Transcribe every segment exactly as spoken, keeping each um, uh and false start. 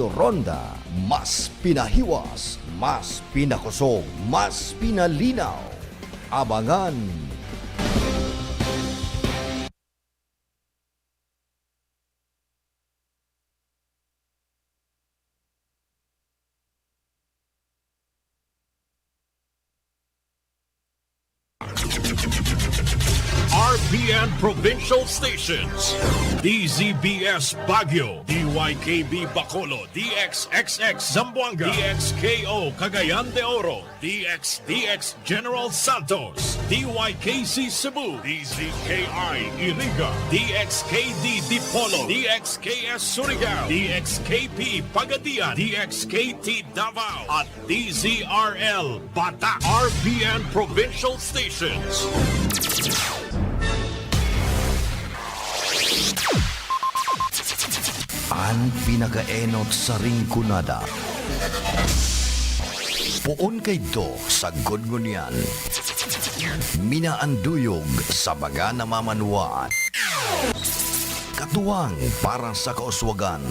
Ronda, mas pinahiwas, mas pinakosog, mas pinalinaw. Abangan! R P N Provincial Stations, D Z B S Baguio, D Y K B Bacolod, D X X X Zamboanga, D X K O Cagayan de Oro, D X D X General Santos, D Y K C Cebu, D Z K I Iriga, D X K D Dipolog, D X K S Surigao, D X K P Pagadian, D X K T Davao, at D Z R L Bata, R P N Provincial Stations. An pinakaenot sa Rinconada. Poon kaidto sagkod ngunyan. Minaanduyog sa mga namamanwaan. Katuwang para sa kauswagan.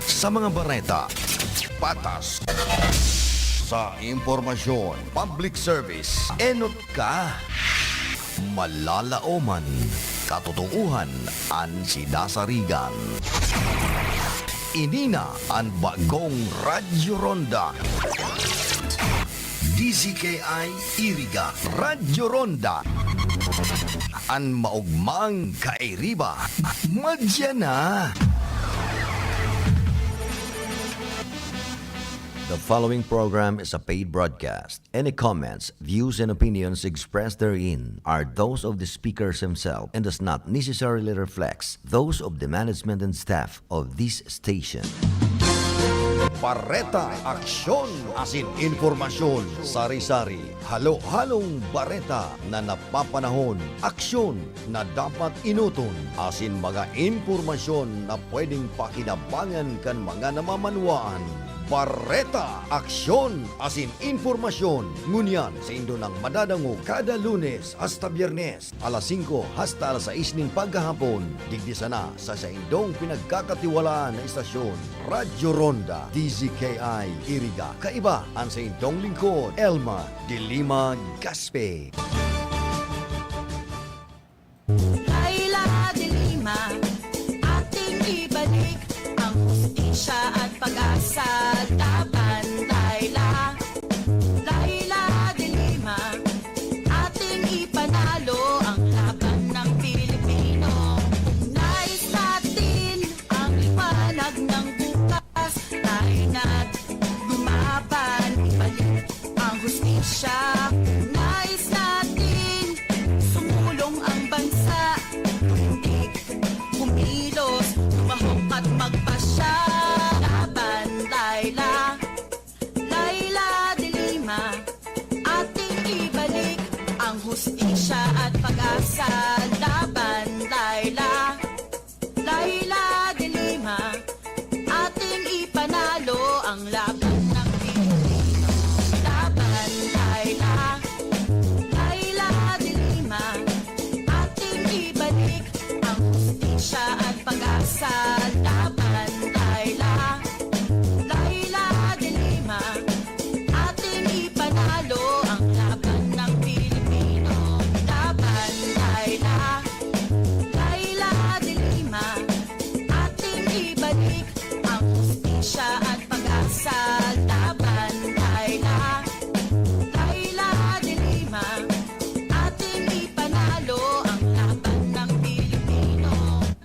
Sa mga bareta, patas. Sa impormasyon, public service, enot ka. Malalaoman, katotoohan an sinasarigan. Ini na an bagong Radyo Ronda. D Z K I Iriga, Radyo Ronda. An maogmang kairiba, madya na. The following program is a paid broadcast. Any comments, views, and opinions expressed therein are those of the speakers himself and does not necessarily reflect those of the management and staff of this station. Bareta, aksyon, asin impormasyon, sari-sari, halo-halong bareta na napapanahon, aksyon na dapat enoton, asin mga impormasyon na pwedeng pakinabangan kan mga namamanwaan. Bareta, aksyon, asin impormasyon. Ngunyan, saindo nang madadangog kada Lunes hasta Biyernes, alas singko hasta alas sais nin paghahapon, digdi sana sa saindong pinagkakatiwalaan na istasyon, Radyo Ronda, D Z K I Iriga. Kaiba an saindong lingkod, Elma de Lima Gaspe. Laila de Lima, ating ibalik ang hustisya at pag-asa laban, Laila. Laila de Lima, ating ipanalo ang laban ng Pilipino. Nais natin ang liwanag ng bukas, tayo na't lumaban, ibalik ang hustisya. Nais natin sumulong ang bansa, tumindig, kumilos, lumahok at magpasya. Laban, Laila, Laila de Lima, ating ibalik ang hustisya at pag-asa. Laban, Laila, Laila de Lima, ating ipanalo ang laban ng Pilipino. Laban, Laila, Laila de Lima, ating ibalik ang hustisya at pag-asa. Laban, Laila, Laila de Lima, ating ipanalo ang laban ng Pilipino. Laban, Laila, Laila de Lima, ating ibalik ang hustisya at pag-asa. Laban, Laila, Laila de Lima, ating ipanalo ang laban ng Pilipino.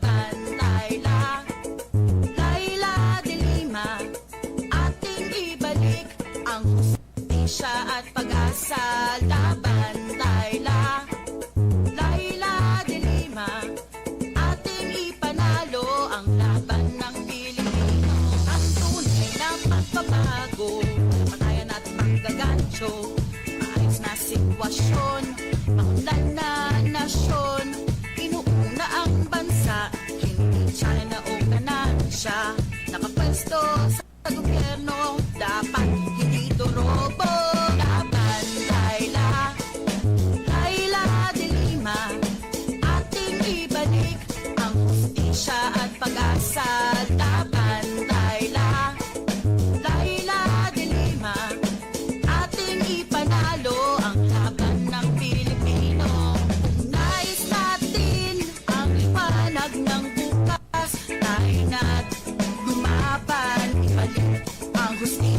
Laban, Laila, Laila de Lima, ating ibalik ang hustisya at pag-asa. Laban, Laila, Laila de Lima, ating ipanalo ang laban ng Pilipino. Ang tunay na pagbabago, kamatayan at pagkagancho, maayos na sitwasyon, maunlad na nasyon, inuuna ang bansa, hindi China o ganansya, nakapwesto sa gobyerno, dapat hindi ito robo. Laban, Laila, Laila de Lima, ating ibalik ang hustisya at pag-asa. Laban, Laila,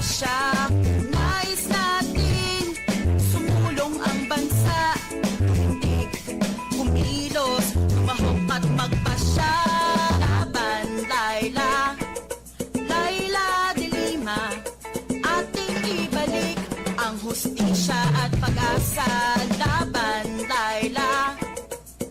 Siya, nais natin sumulong ang bansa. Tumindig, kumilos, tumahok at magpasya. Laban, Laila, Laila de Lima, ating ibalik ang hustisya at pag-asa. Laban, Laila,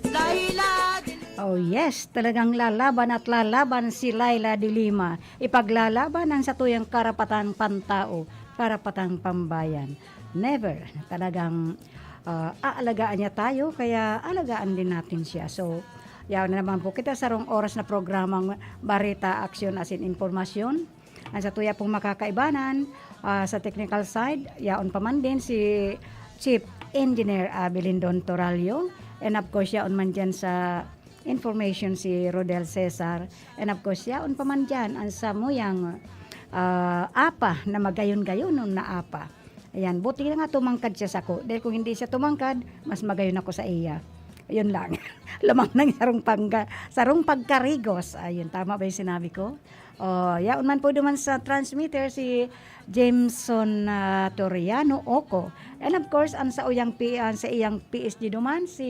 Laila de Lima. Oh yes, talagang lalaban at lalaban si Laila de Lima. Ipaglalaban ang satuyang karapatang pantao, karapatang pambayan. Never. Talagang ah, aalagaan niya tayo, kaya alagaan din natin siya. So, yaon na naman po kita, sarong oras na programang Bareta, Aksyon asin Impormasyon. Ang satuya pong makakaibanan, ah, sa technical side, yaon pa man din si Chief Engineer Abelindon Torallo. And of course, yaon man dyan sa information si Rodel Cesar. And of course, yaon pa man dyan ang samuyang ah, apa na magayon-gayonon na apa. Ayan, buti na nga tumangkad siya sako. Dahil kung hindi siya tumangkad, mas magayon ako sa iya. Ayun lang. Lamang ng sarong pangga, sarong pagkarigos. Ayun, tama ba yung sinabi ko? Oh, yaon man po duman sa transmitter si Jameson ah, Toriano Oco. And of course, ang sa uyang P, ang sa iyang P S G duman si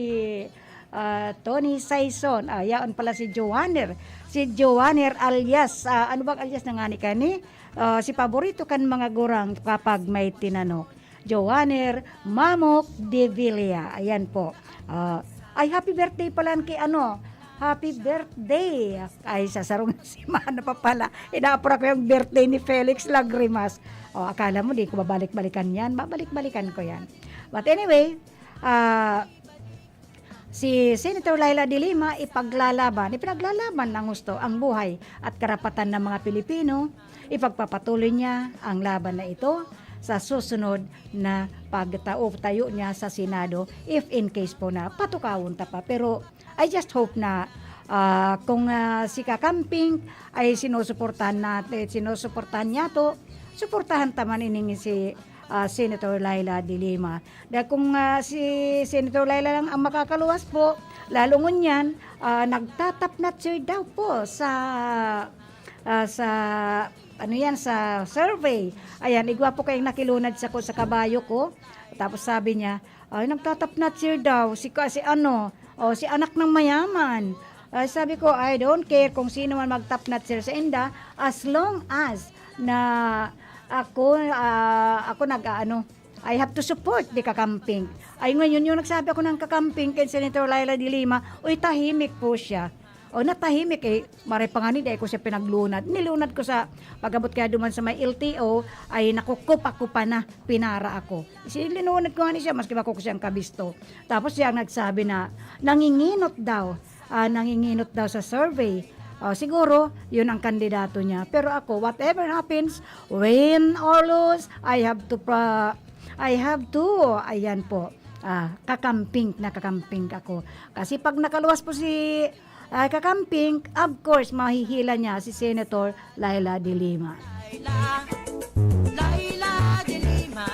ah, Tony Saison. Ah, yaon pala si Joanner. Si Joanner alias, ah, ano bang alias na ngani kani? Ah, si paborito kan mga gurang kapag may tinanok. Joanner Mamok de Villa. Ayan po. Ah, ay, happy birthday pala kay ano? Happy birthday! Ay, sa sarong semana pa pala. Inaapura ko yung birthday ni Felix Lagrimas. O, akala mo, di ko babalik-balikan yan. Babalik-balikan ko yan. But anyway, ah, si Senator Laila de Lima ipaglalaban, ipinaglalaban ng gusto ang buhay at karapatan ng mga Pilipino. Ipagpapatuloy niya ang laban na ito sa susunod na pagtao-tayo niya sa Senado, if in case po na patukawon ta pa. Pero I just hope na ah, kung ah, si Kakamping ay sinusuportahan natin, sinusuportahan niya to, suportahan ta man ining si ah, Senator Laila de Lima. Dahil kung ah, si Senator Laila lang ang makakaluwas po, lalo ngunyan, ah, nagtatapnatsoy daw po sa ah, sa ano yan, sa survey. Ayan, igwa po kayong nakilunad sa, ko, sa kabayo ko. Tapos sabi niya, ay, nagtatapnatsoy daw si, ka- si ano, o si anak ng mayaman. Ay, sabi ko, I don't care kung sino man magtapnatsoy sa inda, as long as na ako, ah, ako nag-aano, I have to support the Kakamping. Ay, ngayon, yung nagsabi ako ng Kakamping kay Senator Laila de Lima, uy, tahimik po siya. O, natahimik eh. Maray pa nga ni, dai ko siya pinaglunad. Nilunad ko sa pag-abot kaya duman sa may L T O, ay nakukupa-kupa na, pinara ako. Linunad ko nga ni siya, maski bako ko siyang kabisto. Tapos siya ang nagsabi na nanginginot daw, ah, nanginginot daw sa survey. Ah, siguro, yun ang kandidato niya. Pero ako, whatever happens, win or lose, I have to, pra- I have to, ayan po, ah, kakamping na kakamping ako. Kasi pag nakaluwas po si ah, kakamping, of course, mahihila niya si Senator Laila de Lima. Laila, Laila de Lima,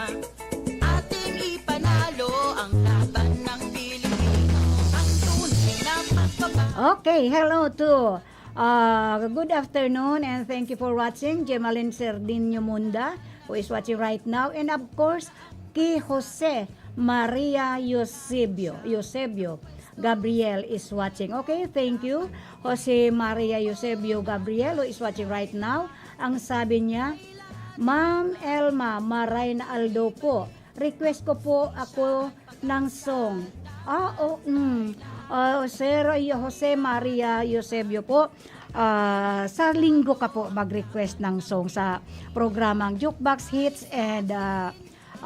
ating ipanalo ang laban ng Pilipino. Ang tunay na pagbabago. Okay, hello to uh, good afternoon and thank you for watching. Jemalyn Serdinio Munda, who is watching right now. And of course, ki Jose Maria Eusebio, Eusebio Gabriel is watching. Okay, thank you. Jose Maria Eusebio Gabriel, who is watching right now. Ang sabi niya, Ma'am Elma, maray na aldo po. Request ko po ako ng song. Ah, oh, mm. Ah, Sir Jose Maria Eusebio po, ah, sa linggo ka po mag-request ng song sa programang Jukebox Hits and ah,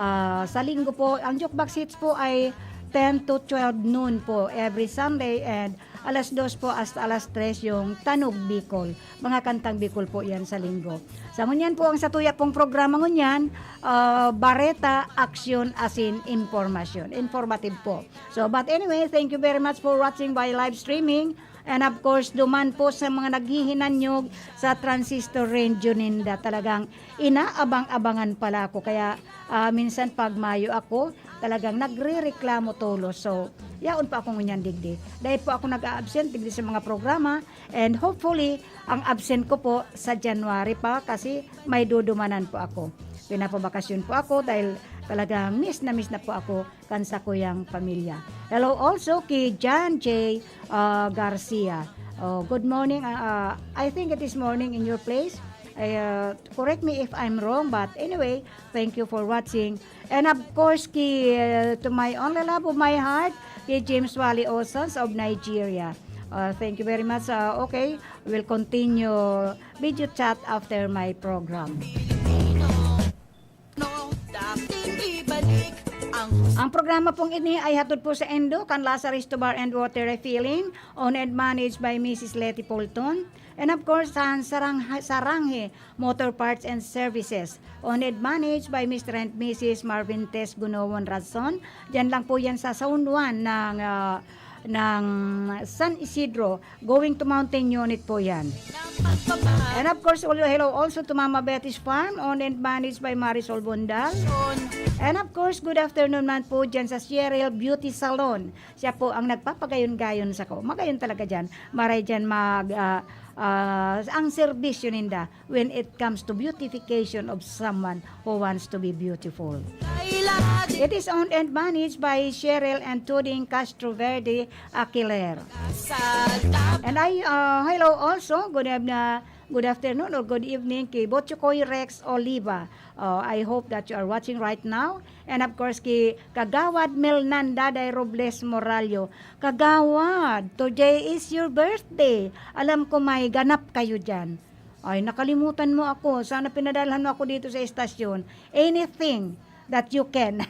ah, sa linggo po, ang Jukebox Hits po ay ten to twelve noon po every Sunday and alas dos po hasta alas tres yung Tanog Bicol. Mga kantang Bicol po yan sa linggo. Sa ngunyan po, ang satuya pong programa ngunyan, ah, Bareta, Aksyon, asin Impormasyon. Informative po. So, but anyway, thank you very much for watching by live streaming. And of course, duman po sa mga naghihinanyog sa transistor radio ninda. Talagang inaabang-abangan pala ako. Kaya ah, minsan pag mayo ako, talagang nagre-reklamo tolos. So, yaon po ako ngunyan digdi. Dahil po ako nag-a-absent digdi sa mga programa. And hopefully, ang absent ko po sa January pa kasi may dudumanan po ako. Pinapabakasyon po ako dahil talagang miss na miss na po ako kan sakuyang pamilya. Hello also ki John J, ah, Garcia. Oh, good morning. Ah, ah, I think it is morning in your place. Uh, correct me if I'm wrong, but anyway, thank you for watching. And of course, ki, uh, to my only love of my heart, ki James Wally Osons of Nigeria. Uh, thank you very much. Uh, okay, we'll continue video chat after my program. Ang programa pong ini ay hatod po sa Endo kan Lazarist Bar and Water Refilling, owned and managed by Missus Letty Polton. And of course, sa Sarang-, Saranghe Motor Parts and Services, owned and managed by Mister and Missus Marvin Tess Gunowan Radson. Diyan lang po yan sa Zone one ng, ah, ng San Isidro, going to Mountain Unit po yan. And of course, hello also to Mama Betty's Farm, owned and managed by Marisol Bondal. And of course, good afternoon man po dyan sa Cheryl Beauty Salon. Siya po ang nagpapagayon-gayon sako. Magayon talaga dyan. Maray dyan mag, ah, ah, ang serbisyo ninda when it comes to beautification of someone who wants to be beautiful. It is owned and managed by Cheryl and Tuding Castroverde Aquiler. And I, uh, hello also, good evening, good afternoon or good evening kay Botchokoy Rex Oliva. Oh, I hope that you are watching right now. And of course, kay Kagawad Melnan Daday Robles Morallo. Kagawad, today is your birthday. Alam ko may ganap kayo dyan. Ay, nakalimutan mo ako. Sana pinadalhan mo ako dito sa estasyon. Anything that you can.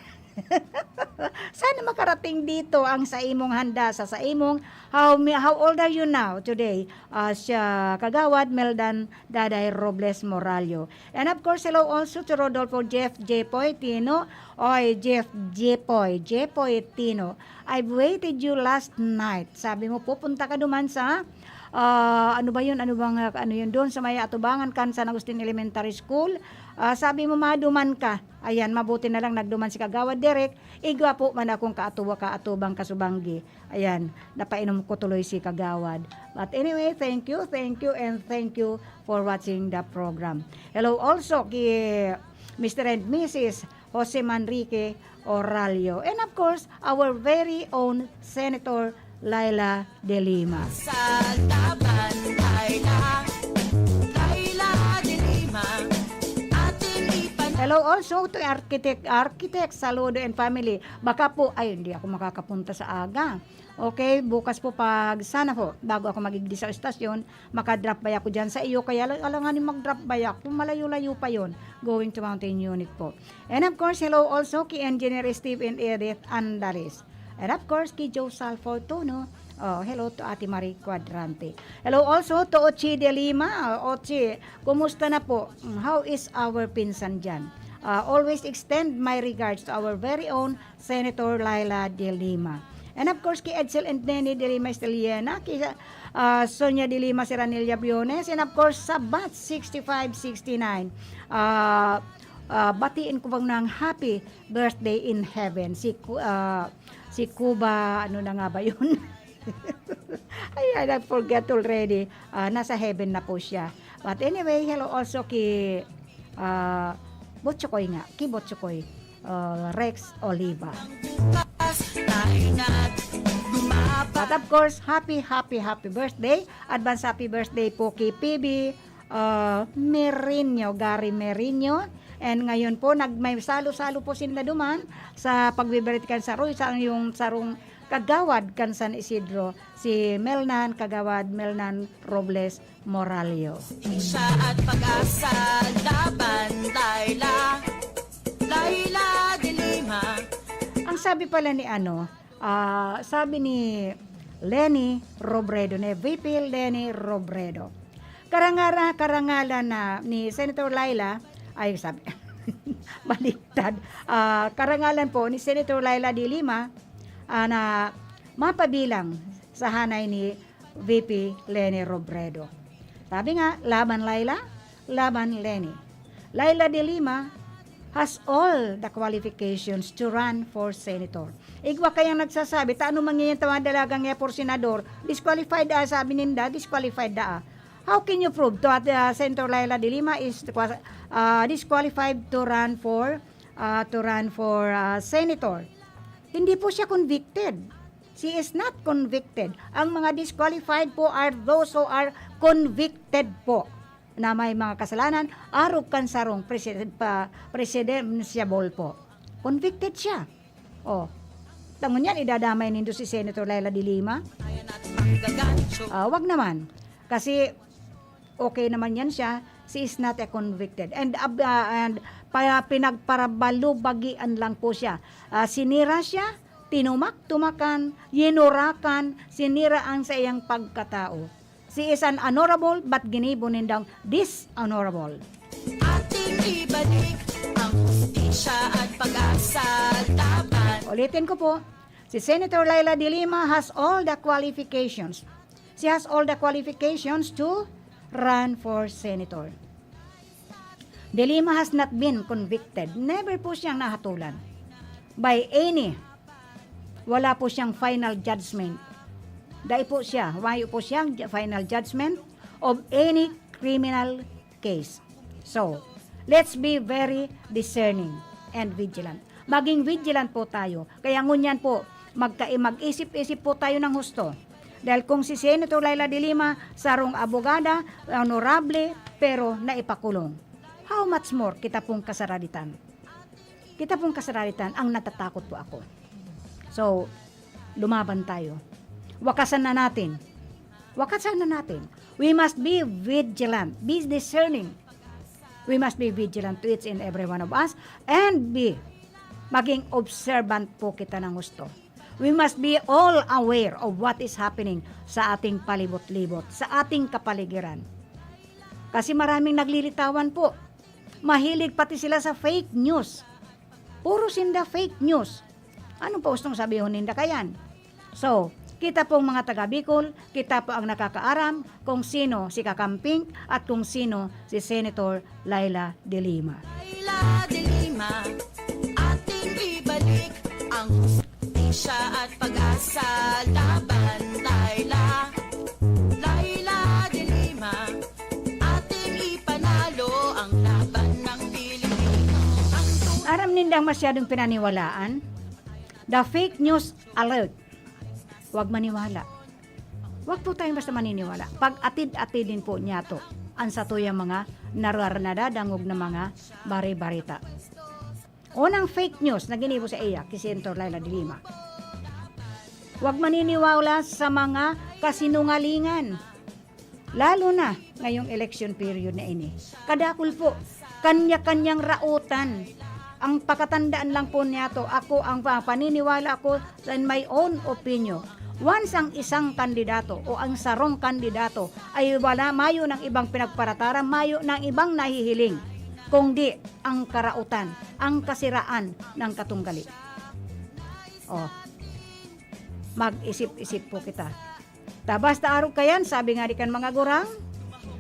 Sana makarating dito ang sa imong handa sa, sa imong, how mi-, how old are you now today? Ah, siya, Kagawad Meldan Daday Robles Morallo. And of course, hello also to Rodolfo Jeff Jepoy Tino. Oy, Jeff Jepoy, Jepoy Tino. I've waited you last night. Sabi mo, pupunta ka duman sa, ah, ano ba yun? Ano bang, ah, ano yun? Doon sa may atubangan kan San Agustin Elementary School. Ah, sabi mo, maduman ka. Ayan, mabuti na lang nagduman si Kagawad Derek. Igwa po man akong kaatuwa, kaatubang, kasubanggi. Ayan, napainom ko tuloy si Kagawad. But anyway, thank you, thank you, and thank you for watching the program. Hello also ki Mister and Missus Jose Manrique Oralio. And of course, our very own Senator Laila de Lima. Sa laban, Laila, Laila de Lima, ating ipan- Hello also to Architect, Architect Saludo and family. Baka po, ay, hindi ako makakapunta sa aga. Okay, bukas po pag sana po, bago ako magigdi sa estasyon, maka-drop by ako dyan sa iyo. Kaya lang, alanganin mag-drop by ako, malayo-layo pa yon, going to Mountain Unit po. And of course, hello also kay Engineer Steve and Edith Andares. And of course, kay Joe Sal Fortuno. Oh, hello to Ate Marie Cuadrante. Hello also to Ochi de Lima. Oh, Ochi, kumusta na po? Mm, how is our pinsan dyan? Ah, always extend my regards to our very own Senator Laila de Lima. And of course, kay Edsel and Nene de Lima Esteliena, kay, ah, Sonia de Lima Serranilla Briones, and of course, sa Batch sixty-five sixty-nine. Ah, ah, batiin ko bang ng happy birthday in heaven. Si Ku-, ah, si Cuba, ano na nga ba yun? Ayan, I forget already. Ah, nasa heaven na po siya. But anyway, hello also ki, ah, Botchokoy nga, ki Botchokoy, ah, Rex Oliva. But of course, happy, happy, happy birthday. Advance happy birthday po ki P B, ah, Merino, Gary Merino. And ngayon po, nag-, may salo-salo po sinda duman sa pagbe-birthday kan saroy, sa yung sarong kagawad kan San Isidro, si Melnan, Kagawad Melnan Robles Morallo. Siya at pag-asa, laban, Laila, Laila de Lima. Ang sabi pala ni ano, ah, sabi ni Leni Robredo, ni V P Leni Robredo, karangara-, karangalan na ni Senator Laila, ay, sabi, baliktad. Ah, karangalan po ni Senator Laila de Lima, ah, na mapabilang sa hanay ni V P Leni Robredo. Sabi nga, laban Laila, laban Leni. Laila de Lima has all the qualifications to run for senator. Igwa kayang nagsasabi, "Ta ano man ngayon ta mga dalagang nga for senador, disqualified ah," sabi ninda, "disqualified ah." How can you prove that uh, Senator Leila de Lima is uh, disqualified to run for uh, to run for uh, senator? Hindi po siya convicted. She is not convicted. Ang mga disqualified po are those who are convicted po na may mga kasalanan arog kan sarong presiden- pa- presidentiable po. Convicted siya. Oh. Tangon yan, idadamay nindo si Senator Leila de Lima? Ah, wag naman. Kasi okay naman yan siya. She is not a convicted. And, ab- ah, and pa, pinagparabalubagian lang po siya. Ah, sinira siya, tinumak-tumakan, yinurakan, sinira ang sa iyang pagkatao. She is an honorable but ginibo nindang dishonorable. Ating ibalik ang hustisya at pag-asa laban. Ulitin ko po, si Senator Leila de Lima has all the qualifications. She has all the qualifications to run for senator. De Lima has not been convicted. Never po siyang nahatulan by any. Wala po siyang final judgment. Dai po siya, wayo po siyang ju- final judgment of any criminal case. So, let's be very discerning and vigilant. Maging vigilant po tayo. Kaya ngunyan po, magka- mag-isip-isip po tayo ng husto. Dahil kung si Senator Leila de Lima, sarong abogada, honorable, pero naipakulong. How much more kita pong kasaraditan? Kita pong kasaraditan ang natatakot po ako. So, lumaban tayo. Wakasan na natin. Wakasan na natin. We must be vigilant, be discerning. We must be vigilant to each and every one of us and be maging observant po kita ng husto. We must be all aware of what is happening sa ating palibot-libot, sa ating kapaligiran. Kasi maraming naglilitawan po. Mahilig pati sila sa fake news. Puro sinda fake news. Ano pa gustong sabihon ninda kayan? So, kita pong mga taga Bicol, kita po ang nakakaaram kung sino si Kakamping at kung sino si Senator Leila de Lima. Leila de Lima, ating ibalik ang hustisya at pag-asa laban. Leila, Leila de Lima, ating ipanalo ang laban ng Pilipino. Ang tunay Aram nindang masyadong pinaniwalaan? The fake news alert. Huwag maniwala. Huwag po tayong basta maniniwala. Pag-atid-atidin po niyato ang satuyang mga narar- nadadangog na mga bare-barita. Unang fake news na ginibo sa iya, ki Senator Leila de Lima. Huwag maniniwala sa mga kasinungalingan. Lalo na ngayong election period na ini. Kadakul po, kanya-kanyang raotan. Ang pakatandaan lang po niyato, ako ang pa- paniniwala ko in my own opinion. Once ang isang kandidato o ang sarong kandidato ay wala, mayo ng ibang pinagparatara, mayo ng ibang nahihiling, kundi ang karaotan, ang kasiraan ng katunggali. Oh, mag-isip-isip po kita. Ta basta arog kayan, sabi nga di kan mga gurang,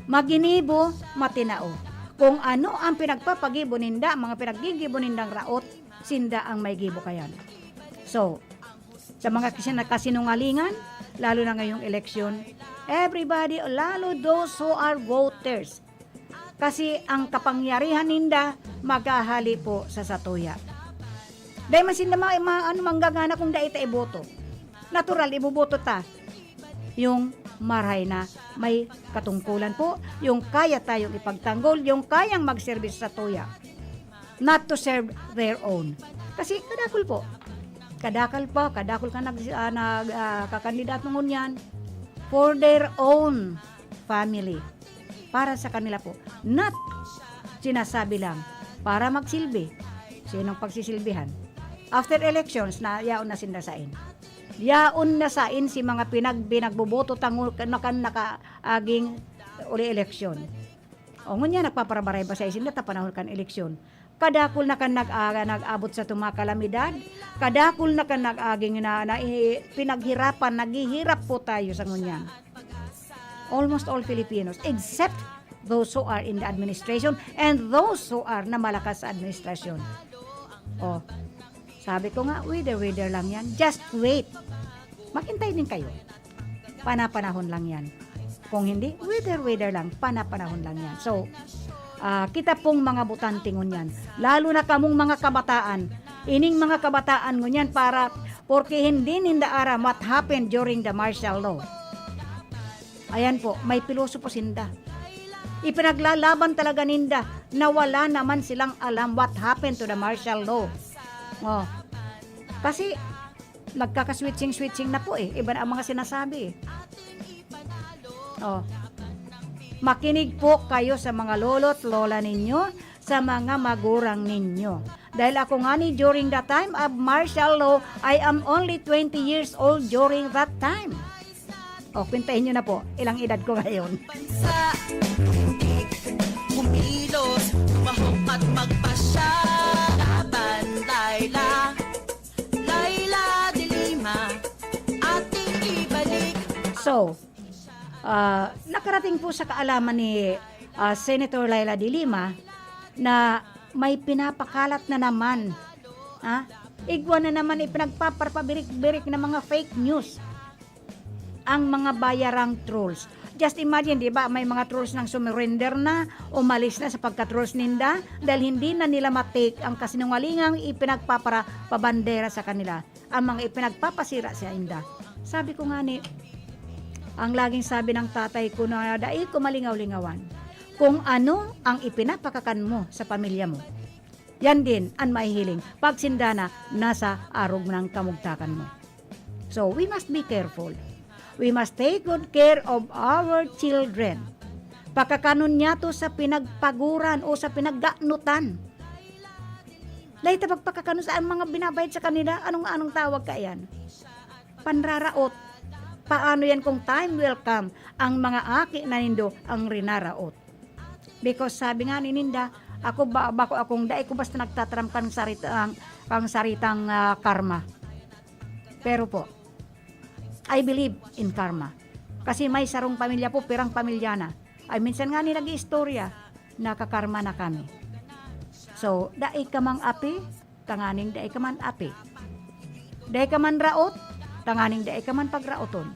maginibo, matinao. Kung ano ang pinagpapagibo ninda, mga pinaggigibo nindang raot, sinda ang may gibo kayan. So, sa mga kasi nakasinungalingan, lalo na ngayong eleksyon, everybody, lalo those who are voters, kasi ang kapangyarihan ninda maghahali po sa satuya. Dahil man sinda ma, ma, ano, manggagana kung dai ta iboto. Natural, iboboto ta yung maray na may katungkulan po, yung kaya tayong ipagtanggol, yung kayang magserbisyo sa tuya. Not to serve their own. Kasi kadakul po. Kadakal po, kadakul ka nag, ah, nag, ah, kakandidato ngunyan for their own family. Para sa kanila po. Not sinasabi lang para magsilbi. Sinong pagsisilbihan? After elections, na yaon na sinda sain. Yaon na sain si mga pinag-, pinagboboto tango na kan nakaaging uli eleksyon. O, ngunyan, nagpaparabaray ba sa isin na ta panahon kan eleksyon? Kadakul na kan nag-, ah, nag-abot sa tuma kalamidad, kadakul na kan nag-aging na, na i-, pinaghirapan, naghihirap po tayo sa ngunyan. Almost all Filipinos, except those who are in the administration and those who are na malakas sa administrasyon. Oh, sabi ko nga, wither-wither lang yan. Just wait. Maghintay din kayo. Panapanahon lang yan. Kung hindi, wither-wither lang, panapanahon lang yan. So, ah, kita pong mga botante ngunyan, lalo na kamong mga kabataan, ining mga kabataan ngunyan para, porque hindi ninda aram what happened during the martial law. Ayan po, may pilosopo sinda. Ipinaglalaban talaga ninda na wala naman silang alam what happened to the martial law. Oh. Kasi nagkaka-switching-switching na po eh. Iba na ang mga sinasabi eh. Oh. Makinig po kayo sa mga lolo't lola ninyo, sa mga magurang ninyo. Dahil ako nga ni, during the time of martial law, I am only twenty years old during that time. O, kwentahin nyo na po, ilang edad ko ngayon. Bansa, tumindig, kumilos, tumahok at magpasya. Laban, Laila, Laila de Lima, ating ibalik. So, ah, nakarating po sa kaalaman ni, ah, Senator Laila de Lima na may pinapakalat na naman, ah, igwa na naman ipinagpaparpabirik-birik na mga fake news ang mga bayarang trolls. Just imagine, di ba, may mga trolls nang sumurrender na, umalis na sa pagka-trolls ninda, dahil hindi na nila matake ang kasinungalingang ipinagpapara-, pabandera sa kanila, ang mga ipinagpapasira sa inda. Sabi ko nga ni, ang laging sabi ng tatay ko na dai ko malingaw-lingawan, kung ano ang ipinapakakan mo sa pamilya mo, yan din ang mahihiling pag sinda na nasa arog ng kamugtakan mo. So, we must be careful. We must take good care of our children. Pakakanon niya to sa pinagpaguran o sa pinagganutan. Dahil ta pagpakakanon sa ang mga binabayad sa kanila, anong, anong tawag ka yan? Panraraot. Paano yan kung time will come, ang mga aki na nindo ang rinaraot? Because sabi nga ni ninda, ako ba, bako akong dai ko basta nagtataram kang saritang, kang saritang, ah, karma. Pero po, I believe in karma. Kasi may sarong pamilya po, pirang pamilya na. Ay, minsan nga ni nag-iistorya, nakakarma na kami. So, dai ka mang api, tanganing dai ka man api. Dai ka man raot, tanganing dai ka man pagraoton.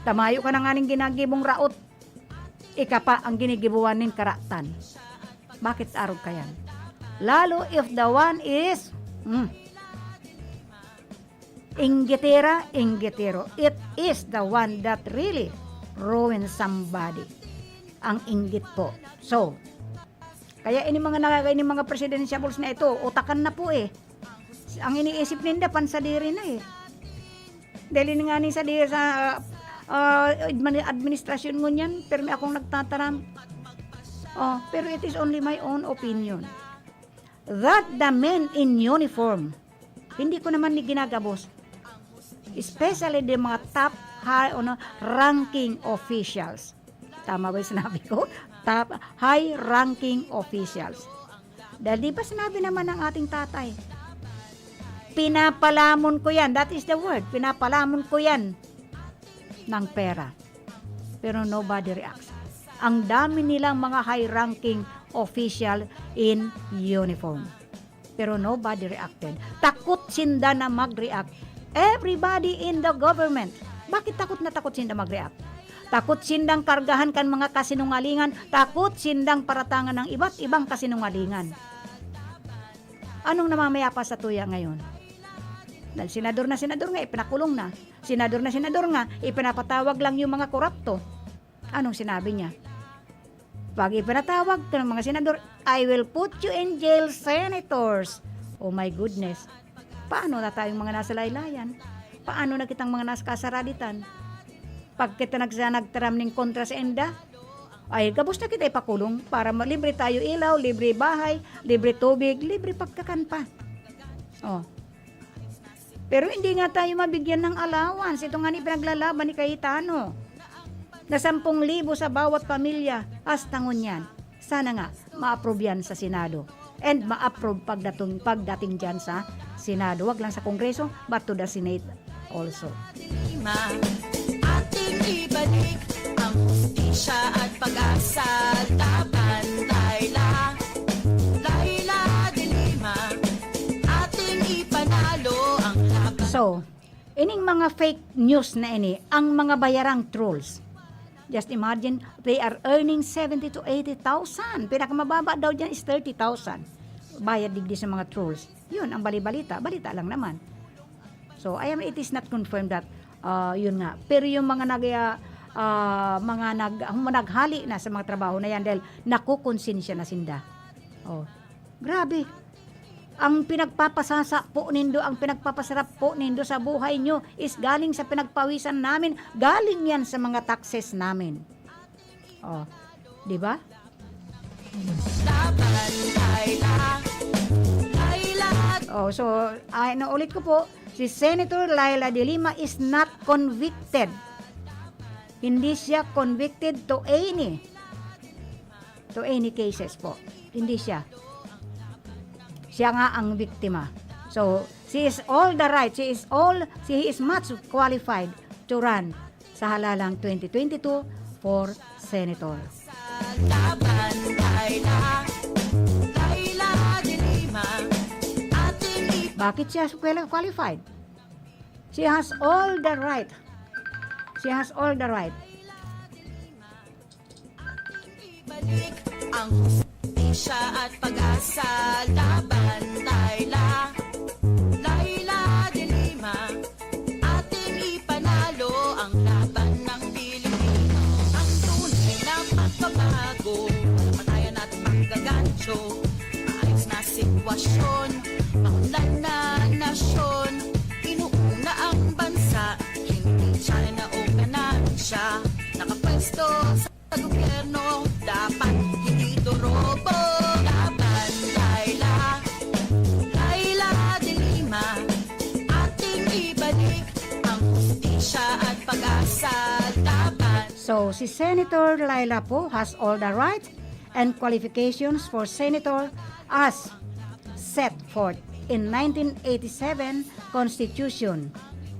Tamayo ka na nganing ginagibong raot, ika pa ang ginigibuan nin karatan. Bakit arog ka yan? Lalo if the one is, mm, inggitera, inggitero. It is the one that really ruins somebody. Ang inggit po. So, kaya ini mga nangagay ni mga presidentiables na ito, utakan na po eh. Ang iniisip ninda, pansadiri na eh. Dahil ini nga ni sa di-, sa, ah, admini-, administrasyon ngunyan, pero may akong nagtataram. Oh, pero it is only my own opinion. That the men in uniform, hindi ko naman ni ginagabos, especially the mga top high, ano, ranking officials. Tama ba yung sinabi ko? Top, high ranking officials. Dahil di ba sinabi naman ng ating tatay, "Pinapalamon ko yan." That is the word. "Pinapalamon ko yan ng pera." Pero nobody reacts. Ang dami nilang mga high ranking official in uniform. Pero nobody reacted. Takot sinda na mag-react. Everybody in the government. Bakit takot na takot sinda mag-react? Takot sindang kargahan kan mga kasinungalingan, takot sindang paratangan ng iba't ibang kasinungalingan. Anong namamayapa sa tuya ngayon? Dahil senador na senador nga, ipinakulong na. Senador na senador nga, ipinapatawag lang yung mga korupto. Anong sinabi niya? Pag ipinatawag ka ng mga senador, "I will put you in jail, senators." Oh my goodness. Paano na tayong mga nasa laylayan? Paano na kitang mga nasa kasaraditan? Pag kita nagsa-, nagtaram ning kontra sa enda, ay gabos na kita ipakulong para ma-, libre tayo ilaw, libre bahay, libre tubig, libre pagkakan pa. Oh. Pero hindi nga tayo mabigyan ng allowance. Ito nga ni pinaglalaban ni Cayetano. Na sampung libo sa bawat pamilya, hasta ngunyan. Sana nga, ma-approve yan sa Senado. And ma-approve pagdating, pagdating dyan sa Senado. Wag lang sa Kongreso, but to the Senate also. Ating ibalik ang hustisya at pag-asa. Laban, Laila, Laila de Lima, ating ipanalo ang laban. So, ining mga fake news na ini, ang mga bayarang trolls. Just imagine, they are earning seventy to eighty thousand. Pinakamababa daw dyan is thirty thousand. Bayad digdi sa mga trolls. Yun, ang bali-balita. Balita lang naman. So, I am, it is not confirmed that, ah, yun nga. Pero yung mga nag, ah, ah, mga nag, naghali na sa mga trabaho na yan dahil nakukonsensya na sinda. Oh, grabe. Ang pinagpapasasa po nindo, ang pinagpapasarap po nindo sa buhay nyo is galing sa pinagpawisan namin, galing yan sa mga taxes namin. Oh, di ba? Laban, Laila. Laila. Oh, so, ay, naulit ko po, si Senator Laila de Lima is not convicted. Hindi siya convicted to any, to any cases po. Hindi siya. Siya nga ang biktima. So, she is all the right. She is all, she is much qualified to run sa halalang twenty twenty-two for senator. Laban, Laila, Laila de Lima, ating i- Bakit siya quali-, qualified? She has all the right. She has all the right. Ating ibalik ang hustisya at pag-asa. Laban, Laila, Laila de Lima. Ating ipanalo ang laban ng Pilipino. Ang tunay na pagbabago, patayan at pagkagancho. Maayos na sitwasyon, maunlad na nasyon. Inuuna ang bansa, hindi China o ganansya. Nakapwesto sa gobyerno, dapat hindi dorobo. Laban, Laila, Laila de Lima. Ating ibalik ang hustisya at pag-asa. Laban. So, si Senator Laila po has all the rights and qualifications for senator as set forth in nineteen eighty-seven Constitution.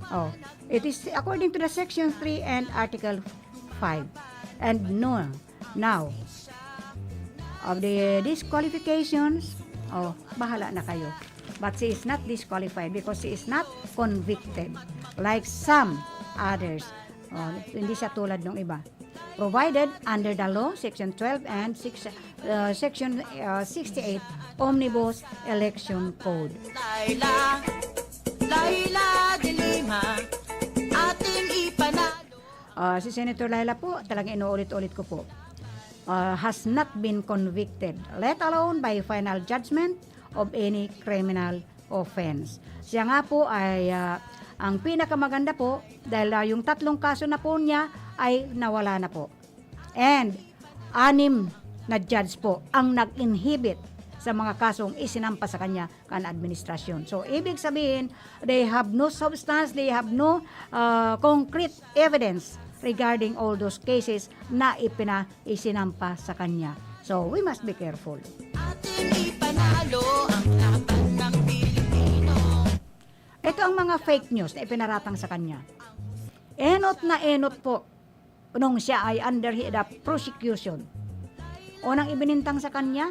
Oh, it is according to the Section three and Article five. And no, now, of the disqualifications, oh, bahala na kayo. But she is not disqualified because she is not convicted like some others. Oh, hindi siya tulad ng iba. Provided under the law, Section twelve and six, uh, Section, uh, sixty-eight Omnibus Election Code. Laila, Laila de Lima, ating ipanalo. Ah, si Senator Laila po, talagang inuulit-ulit ko po, ah, has not been convicted, let alone by final judgment of any criminal offense. Siya nga po ay, ah, ang pinakamaganda po, dahil, ah, yung tatlong kaso na po niya ay nawala na po. And anim na judge po ang nag-inhibit sa mga kasong isinampa sa kanya kan administrasyon. So, ibig sabihin, they have no substance, they have no, ah, concrete evidence regarding all those cases na ipina-, isinampa sa kanya. So, we must be careful. Ating ipanalo ang laban ng Pilipino. Ito ang mga fake news na ipinaratang sa kanya. Enot na enot po nung siya ay under the prosecution. Unang ibinintang sa kanya,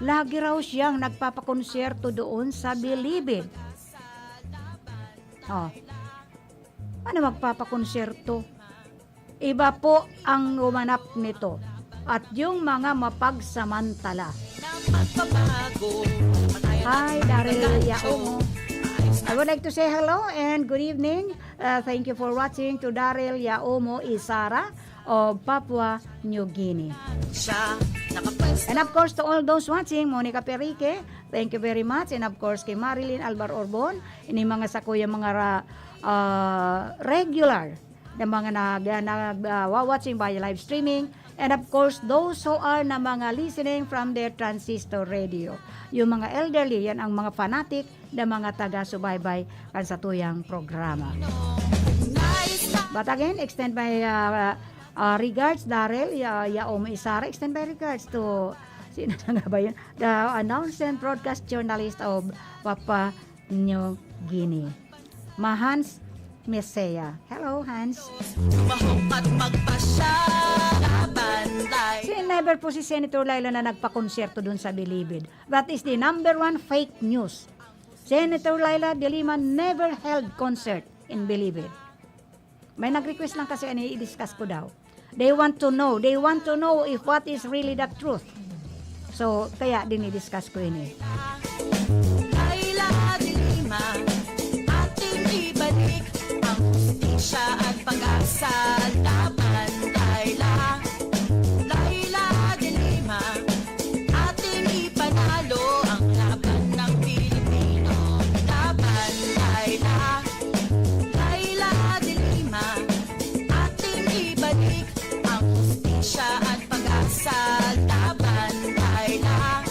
lagi raw siyang nagpapakonsyerto doon sa Bilibid. Oh. Ano magpapakonsyerto? Iba po ang gumanap nito. At yung mga mapagsamantala. Hi, Daryl Yaomo. I would like to say hello and good evening. Uh, thank you for watching to Daryl Yaomo Isara of Papua New Guinea. And of course, to all those watching, Monica Perique, thank you very much. And of course, kay Marilyn Alvar Orbon, ini mga sakuya mga ra-, ah, regular na mga nag-, nag-, ah, wa-, watching by live streaming. And of course, those who are na mga listening from their transistor radio. Yung mga elderly, yan ang mga fanatic na mga taga-subaybay kan satuyang programa. But again, extend my, ah, ah, regards, Daryl, Ya-, Yaomo Isara. Extend my regards to, sino na nga ba yun? The announcer and broadcast journalist of Papua New Guinea. Ma Hans Mesea. Hello, Hans. Tumahok at magpasya, laban, Laila. Si, never po si Senator Laila na nagpakonsyerto dun sa Bilibid. That is the number one fake news. Senator Laila de Lima never held concert in Bilibid. May nag-request lang kasi, ano, i-discuss ko daw. They want to know. They want to know if what is really the truth. So, kaya dinidiscuss ko ini. Laila de Lima, ating ibalik ang hustisya at pag-asa laban, Laila. Laila de Lima, ating ipanalo ang laban ng Pilipino. Laban, Laila. Laila de Lima, ating ibalik ang hustisya at pag-asa laban, Laila.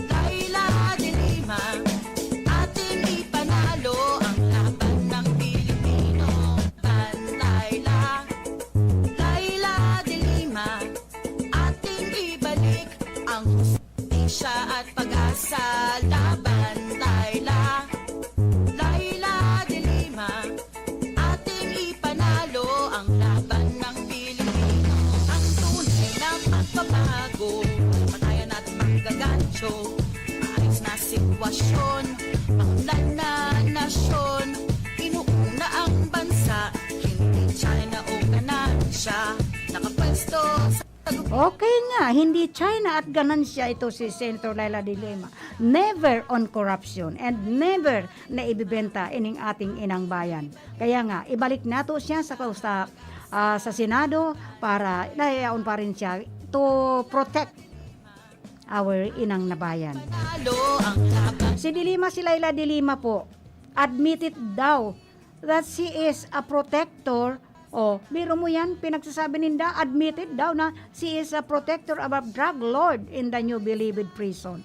Laila de Lima, ating ipanalo ang laban ng Pilipino. Laban, Laila. Laila de Lima, ating ibalik ang hustisya at pag-asa laban, Laila. Laila de Lima, ating ipanalo ang laban ng Pilipino. Ang tunay na pagbabago, patayan at pagkagancho, maayos na sitwasyon, maunlad na nasyon, inuuna ang bansa, hindi China o ganansya, nakapwesto sa Okay nga, hindi China at ganansya ito si Senator Leila de Lima. Never on corruption and never na ibibenta ining ating inang bayan. Kaya nga, ibalik nato siya sa, sa, ah, sa Senado para nayayaon pa rin siya to protect our inang na bayan. Si De Lima, si Leila de Lima po, admitted daw that she is a protector. Oh, biro mo yan, pinagsasabi ninda, admitted daw na she is a protector of a drug lord in the New Bilibid prison.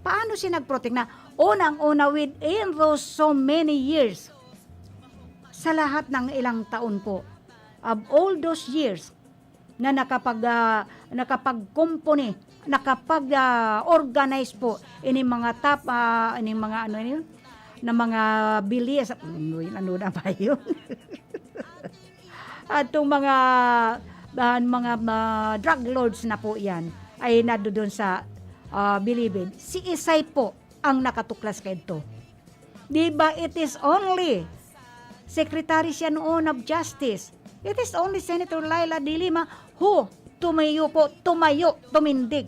Paano siya nag-protect na unang-una within those so many years? Sa lahat ng ilang taon po, of all those years na nakapag, ah, nakapag-company, nakapag, ah, organize po ini mga top, ah, ini mga ano yun, na mga bilis, ano, ano na ba yun? Atong mga, ah, mga, ah, drug lords na po yan ay nadodon sa, ah, Bilibid. Si Isay po ang nakatuklas kaidto. Di ba it is only Secretary siya noon of Justice. It is only Senator Leila de Lima who tumayo po, tumayo, tumindig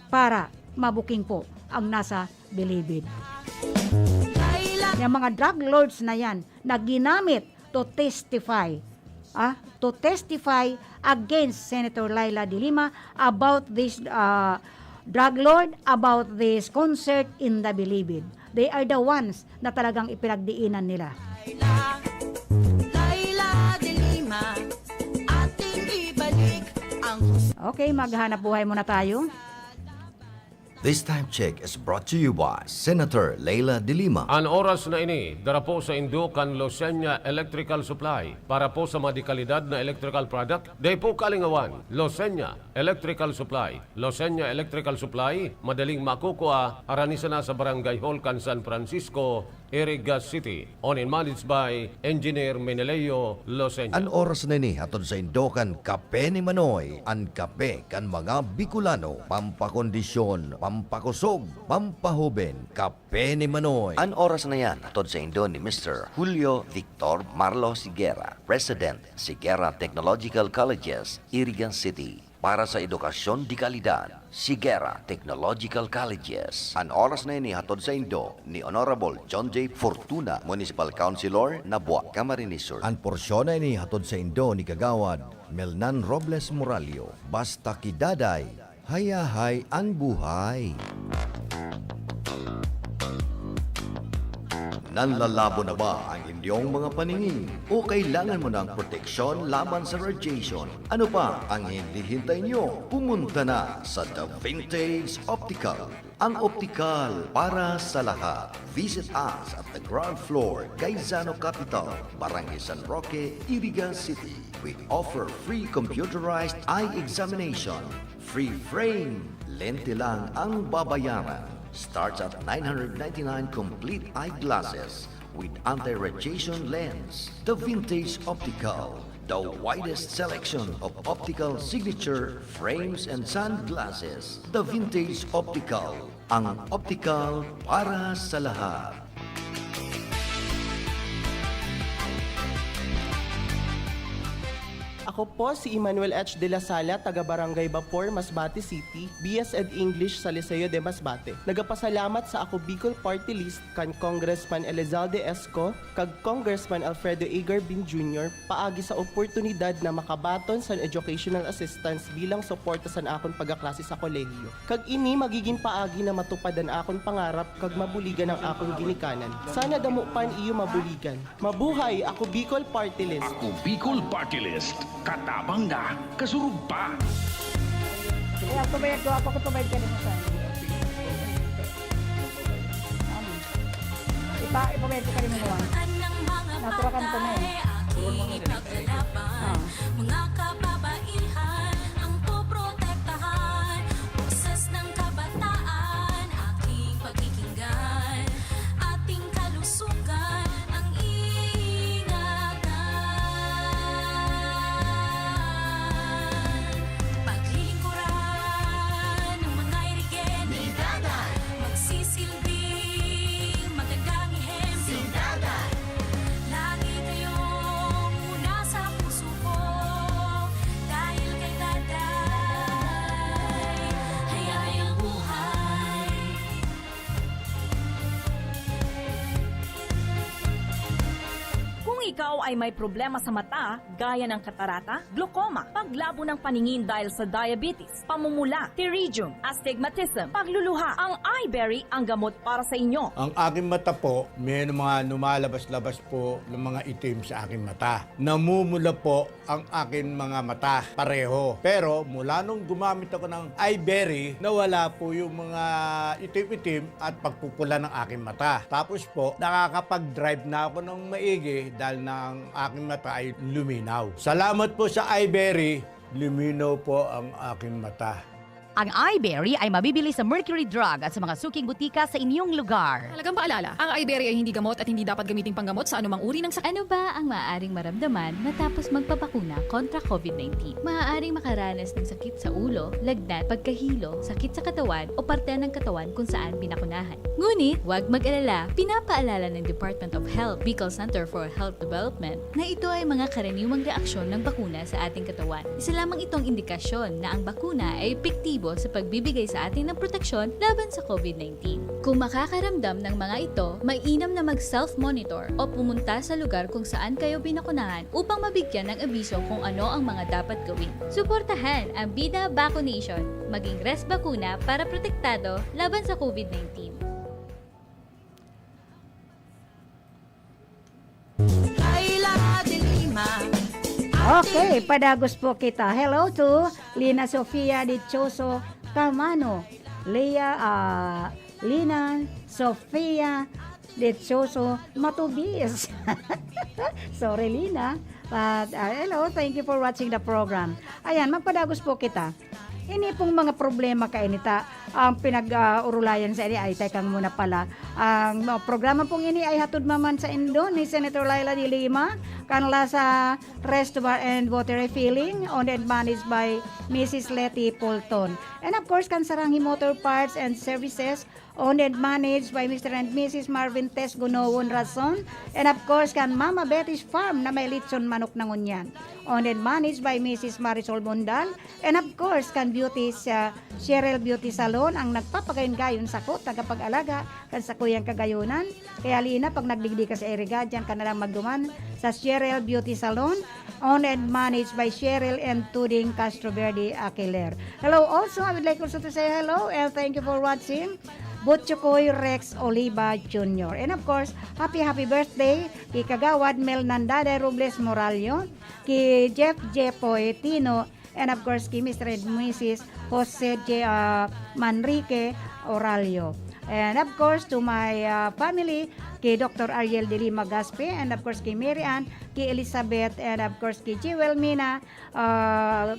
para mabuking po ang nasa Bilibid. Yung mga drug lords na yan na ginamit to testify, ah, to testify against Senator Leila de Lima about this, ah, drug lord, about this concert in the Bilibid. They are the ones na talagang ipinagdiinan nila. Laila, Laila de Lima, ating ibalik ang Okay, maghanap buhay muna tayo. This time check is brought to you by Senator Leila de Lima. An oras na ini, dara po sa indo kan Losenya Electrical Supply. Para po sa mga dekalidad na electrical product, dai po kalingawan, Losenya Electrical Supply. Losenya Electrical Supply, madaling makukua, harani sana sa Barangay Hall kan San Francisco, Iriga City. Owned and managed by Engineer Meneleo Losenya. An oras na ini hatod sa indo kan Kape ni Manoy, an kape kan mga Bicolano, pampakondisyon, pampakusog, pampahoben, Kape ni Manoy. An oras na yan hatod sa indo ni Mister Julio Victor Marlo Sigera, President, Sigera Technological Colleges, Iriga City. Para sa edukasyon de kalidad, Sigera Technological Colleges. An oras na ini hatod sa indo ni Honorable John J Fortuna, Municipal Councilor, Nabua, Camarines Sur. An porsyon na ini hatod sa indo ni Kagawad Melnan Robles Moralio. Basta ki Daday, hayahay an buhay. Nanlalabo na ba ang inyong mga paningin? O kailangan mo ng proteksyon laban sa radiation? Ano pa ang hinihintay nyo? Pumunta na sa The Vintage Optical. Ang optical para sa lahat. Visit us at the ground floor, Gaisano Capital, Barangay San Roque, Iriga City. We offer free computerized eye examination. Free frame. Lente lang ang babayaran. Starts at nine hundred ninety-nine complete eyeglasses with anti-radiation lens. The Vintage Optical, the widest selection of optical signature frames and sunglasses. The Vintage Optical, ang optical para sa lahat. Ako po si Emmanuel H. de la Sala, taga Barangay Bapor, Masbate City, B S ed English sa Liceo de Masbate. Nagapasalamat sa Ako Bicol Party List kan Congressman Elizalde Esco kag Congressman Alfredo A. Garbin Junior paagi sa oportunidad na makabaton san educational assistance bilang suporta san akon pagkaklase sa kolehiyo. Kag ini magigin paagi na matupad an akon pangarap kag mabuligan ang akon ginikanan. Sana damo pa an iyo mabuligan. Mabuhay! Ako Bicol Party List! Ako Bicol Party List. Katabang na, kasurog pa. Kaya tumayag ko, ako ko tumayag ka na sa Ipa, ipamayag ko ka rin mo. Naturakan ko na eh. Ah. Mga kababaihan ang poprotektahan. Boses ng kabataan, aking pakikinggan. Ating kalusugan ang ingatan. Paglilingkuran ng mga irigen ni Daday. Magsisilbing magandang ehemplo si Daday. Lagi kayong una sa puso ko. Dahil kay Daday, hayahayang buhay. Kung ikaw ay may problema sa mata, gaya ng katarata, glaucoma, paglabo ng paningin dahil sa diabetes, pamumula, pterygium, astigmatism, pagluluha, ang Eyeberry ang gamot para sa inyo. Ang aking mata po, may mga lumalabas-labas po ng mga itim sa aking mata. Namumula po ang aking mga mata, pareho. Pero mula nung gumamit ako ng Eyeberry, nawala po yung mga itim-itim at pagpupula ng aking mata. Tapos po, nakakapag-drive na ako ng maigi dahil na ang aking mata ay luminaw. Salamat po sa Eyeberry, luminaw po ang aking mata. Ang Eyeberry ay mabibili sa Mercury Drug at sa mga suking butika sa inyong lugar. Mahalagang paalala, ang Eyeberry ay hindi gamot at hindi dapat gamiting panggamot sa anumang uri ng sakit. Ano ba ang maaaring maramdaman matapos magpabakuna kontra COVID nineteen? Maaaring makaranas ng sakit sa ulo, lagnat, pagkahilo, sakit sa katawan o parte ng katawan kung saan binakunahan. Ngunit, huwag mag-alala, pinapaalala ng Department of Health, Bicol Center for Health Development, na ito ay mga karaniwang reaksyon ng bakuna sa ating katawan. Isa lamang itong indikasyon na ang bakuna ay epektibo sa pagbibigay sa atin ng proteksyon laban sa COVID nineteen. Kung makakaramdam ng mga ito, mainam na mag-self-monitor o pumunta sa lugar kung saan kayo binakunahan upang mabigyan ng abiso kung ano ang mga dapat gawin. Suportahan ang Bida Vaccination. Maging Res Bakuna para protektado laban sa COVID nineteen. Laila de Lima. Okay, padagos po kita. Hello to Lina Sofia Dichoso Camano. Lea, ah, Lina Sofia Dichoso Matubis. Sorry, Lina. But, ah, hello, thank you for watching the program. Ayan, magpadagos po kita. Ini pong mga problema kaini ta, ang pinag-, ah, urulayan sa ini ay, teka muna pala. Ang, ah, programa pong ini ay hatod naman sa indo ni Senator Laila de Lima, kanla sa Restaurant and Water Refilling, owned and managed by Missus Letty Polton. And of course, kan Saranghi Motor Parts and Services, owned and managed by Mister and Missus Marvin Tess Gunowon Rason, and of course, kan Mama Betty's Farm na may lechon manok na ngunyan, owned and managed by Missus Marisol Mondal, and of course, kan Beauty sa Cheryl Beauty Salon, ang nagpapagayon-gayon sakot, tagapag-alaga kan sakuyang kagayonan. Kaya Lina, pag nagdigdi ka sa iriga, diyan ka na lang magduman sa Cheryl Beauty Salon, owned and managed by Cheryl and Tuding Castro Verde Aquiler. Hello, also, I would like also to say hello and thank you for watching Butchukoy Rex Oliva Junior. And of course, happy, happy birthday ki Kagawad Mel Nandada Robles Morallo, ki Jeff J Poetino, and of course, ki Mister and Missus Jose J, ah, Manrique Oralio. And of course, to my, ah, family, ki Doctor Ariel de Lima Gaspe, and of course, ki Mary Ann, ki Elizabeth, and of course, ki Jewel Mina, ah,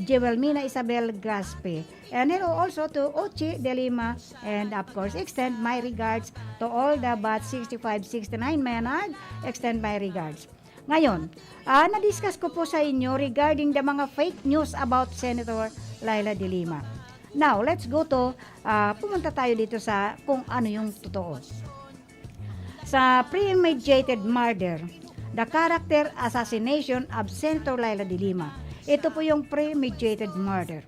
Jewel Mina Isabel Gaspe. And hello also to Ochi de Lima, and of course, extend my regards to all the batch sixty-five, sixty-nine Maynard, extend my regards. Ngayon, ah, na-discuss ko po sa inyo regarding the mga fake news about Senator Laila de Lima. Now, let's go to, ah, pumunta tayo dito sa kung ano yung totoo. Sa premeditated murder, The character assassination of Senator Leila de Lima. Ito po yung premeditated murder.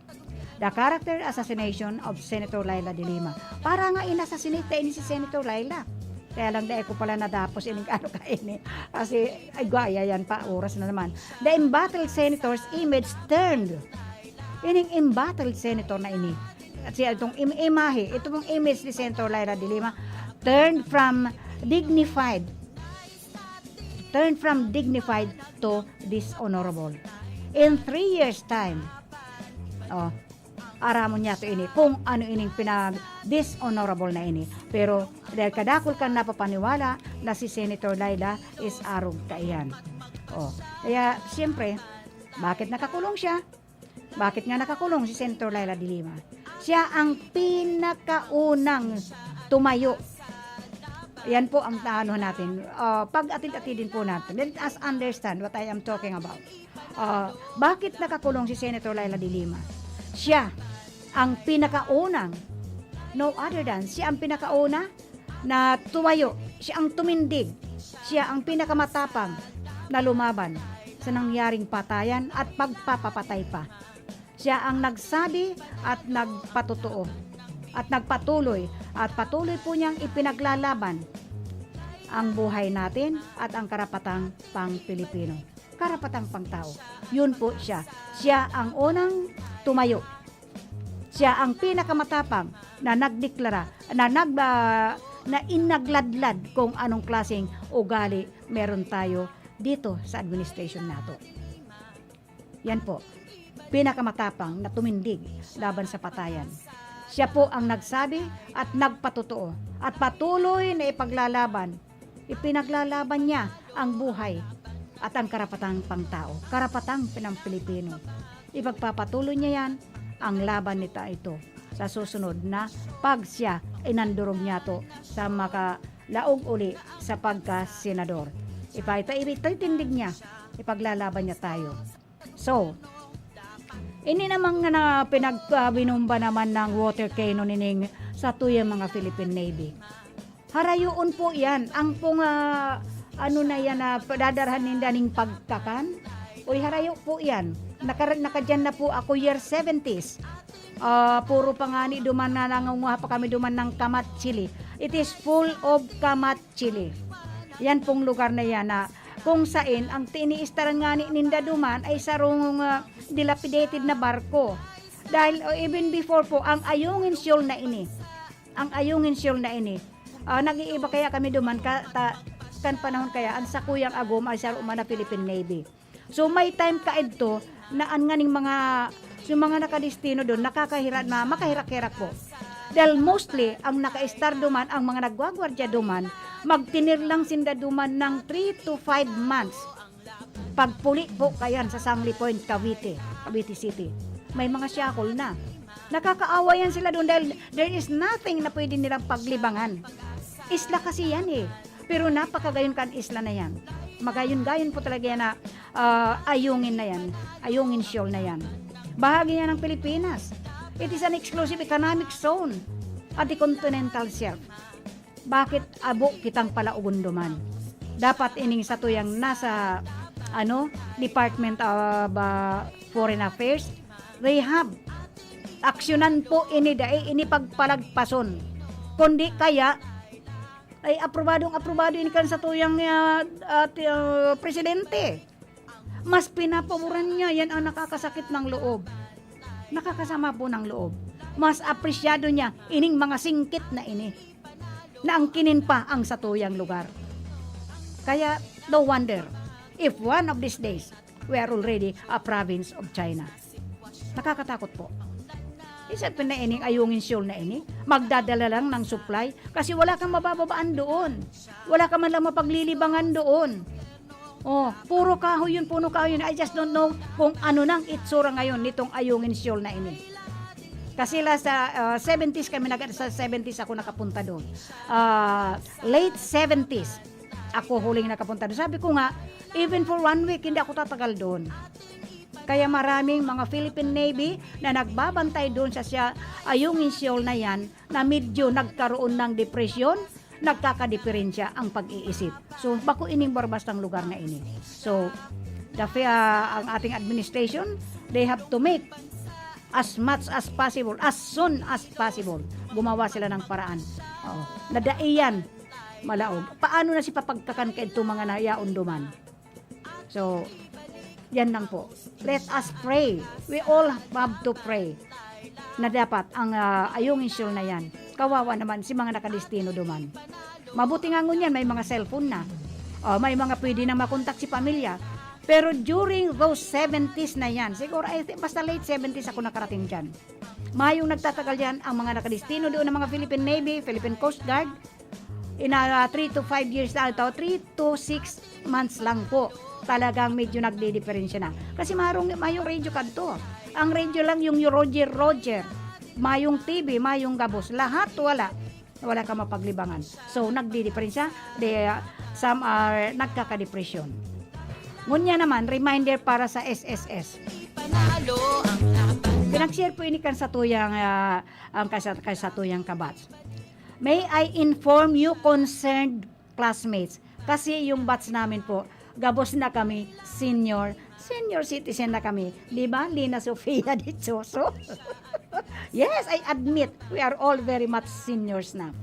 The character assassination of Senator Leila de Lima. Para nga in-assassinate na ini si Senator Leila. Kaya lang dai ko pala nadapos ining ano kaini. Kasi, ay, gwaya yan pa, oras na naman. The embattled senator's image turned. Ining embattled senator na ini. Kasi itong im- imahe, ito pong image ni Senator Leila de Lima, turned from dignified, turned from dignified to dishonorable. In three years' time, oh, aramon niya to ini, kung ano ining pinag-dishonorable na ini. Pero dahil kadakul kan napapaniwala na si Senator Leila is arog kaiyan. Oh, kaya, siyempre, bakit nakakulong siya? Bakit nga nakakulong si Senator Leila de Lima? Siya ang pinakaunang tumayo. Yan po ang ano natin. Ah, pag-atid-atidin po natin. Let us understand what I am talking about. Ah, bakit nakakulong si Senator Leila de Lima? Siya ang pinakaunang, no other than, siya ang pinakauna na tumayo, siya ang tumindig, siya ang pinakamatapang na lumaban sa nangyaring patayan at pagpapapatay pa. Siya ang nagsabi at nagpatotoo at nagpatuloy at patuloy po niyang ipinaglalaban ang buhay natin at ang karapatang pang-Pilipino, karapatang pangtao. Yun po siya. Siya ang unang tumayo. Siya ang pinakamatapang na nagdeklara, na nag-, ah, na inagladlad kung anong klaseng ugali meron tayo dito sa administration nato. Yan po, pinakamatapang na tumindig laban sa patayan. Siya po ang nagsabi at nagpatotoo at patuloy na ipaglalaban, ipinaglalaban niya ang buhay at ang karapatang pangtao, karapatang pinang Pilipino. Ipagpapatuloy niya yan, ang laban nito ito sa susunod na pag siya inandurog niya to sa makalaog uli sa pagka-senador. Ipa-, ito, ito, itindig niya, ipaglalaban niya tayo. So, ini namang na pinagbinomba naman ng water cannon ining satuyang mga Philippine Navy. Harayoon po yan. Ang pong, ah, ano na yan, na padadarhan ninda ning pagkakan. Uy, harayo po yan. Naka-, nakadyan na po ako year seventies. Ah, puro pa ngani duman na nangunguha pa kami duman ng kamat chili. It is full of kamat chili. Yan pong lugar na yan na kung sain ang tiniistaran ngani ninda duman ay sarong, ah, dilapidated na barko. Dahil, oh, even before po, ang Ayungin Shoal na ini, ang Ayungin Shoal na ini, ah, nag-iiba kaya kami duman ka, ta-, kan panahon kaya, ang sakuyang agom ay saro man na Philippine Navy. So, may time kaidto na an nganing mga, yung mga nakadestino doon, nakakahira-, ma-, makahirak-hirak po. Dahil mostly, ang naka-star duman, ang mga nagwagwardya duman, magtinir lang sinda duman ng three to five months. Pagpuli po kayan sa Sangli Point, Cavite, Cavite City. May mga shackle na. Nakakaawa yan sila doon dahil there is nothing na pwede nilang paglibangan. Isla kasi yan eh. Pero napakagayon kan isla na yan. Magayon-gayon po talaga yan na, ah, Ayungin na yan. Ayungin Shoal na yan. Bahagi yan ng Pilipinas. It is an exclusive economic zone at the continental shelf. Bakit abo kitang palaogon duman? Dapat ining satuyang nasa, ano, Department of, ah, Foreign Affairs, they have aksyonan po ini, dai ini pagpalagpason. Kundi kaya, ay aprobadong aprobado ini kan satuyang, ah, ah, ti-, ah, presidente. Mas pinapaboran niya, yan ang nakakasakit ng loob. Nakakasama po ng loob. Mas apresyado niya ining mga singkit na ini, na angkinin pa ang satuyang lugar. Kaya, no wonder if one of these days, we are already a province of China. Nakakatakot po. Isa pa na ining Ayungin Shoal na ini, magdadala lang ng supply kasi wala kang mabababaan doon. Wala ka man lang mapaglilibangan doon. Oh, puro kahoy yun, puno kahoy yun. I just don't know kung ano nang itsura ngayon nitong Ayungin Shoal na ini. Kasi la sa, ah, seventies kami nag-, sa seventies ako nakapunta doon. Ah, late seventies ako huling nakapunta doon. Sabi ko nga, even for one week, hindi ako tatagal doon. Kaya maraming mga Philippine Navy na nagbabantay doon sa siya, Ayungin Shoal na yan, na medyo nagkaroon ng depresyon, nagkakadiperensya ang pag-iisip. So, bako ining barbastang lugar na ini. So, the fe-, ah, ang ating administration, they have to make as much as possible, as soon as possible. Gumawa sila ng paraan. Oo. Nadaiyan, malaog. Paano na si papagkakan kaidto mga nayaon duman? So, yan lang po. Let us pray. We all have to pray na dapat ang, ah, ayong insyul na yan. Kawawa naman si mga nakadestino duman. Mabuti nga ngunyan, may mga cellphone na. O, may mga pwede na makontak si pamilya. Pero during those seventies na yan, siguro, I think, basta late seventies ako nakarating dyan. Mayong nagtatagal yan ang mga nakadestino doon ng mga Philippine Navy, Philippine Coast Guard. Ina, three to five years lang ito, three to six months lang po. Talagang medyo nagdidiperensya na. Kasi marong, mayong radyo kadto. Ang radyo lang yung Roger Roger. Mayong T V, mayong gabos. Lahat wala. Wala ka mapaglibangan. So, nagdidiperensya. They, uh, some are nagkakadepresyon. Ngunyan naman, reminder para sa S S S. Pinag-share po ini kan satuyang, ah, ang kasa-, kasatuyang kabatch. May I inform you, concerned classmates, kasi yung batch namin po, gabos na kami senior, senior citizen na kami. Di ba, Lina Sofia Dichoso? Yes, I admit, we are all very much seniors na.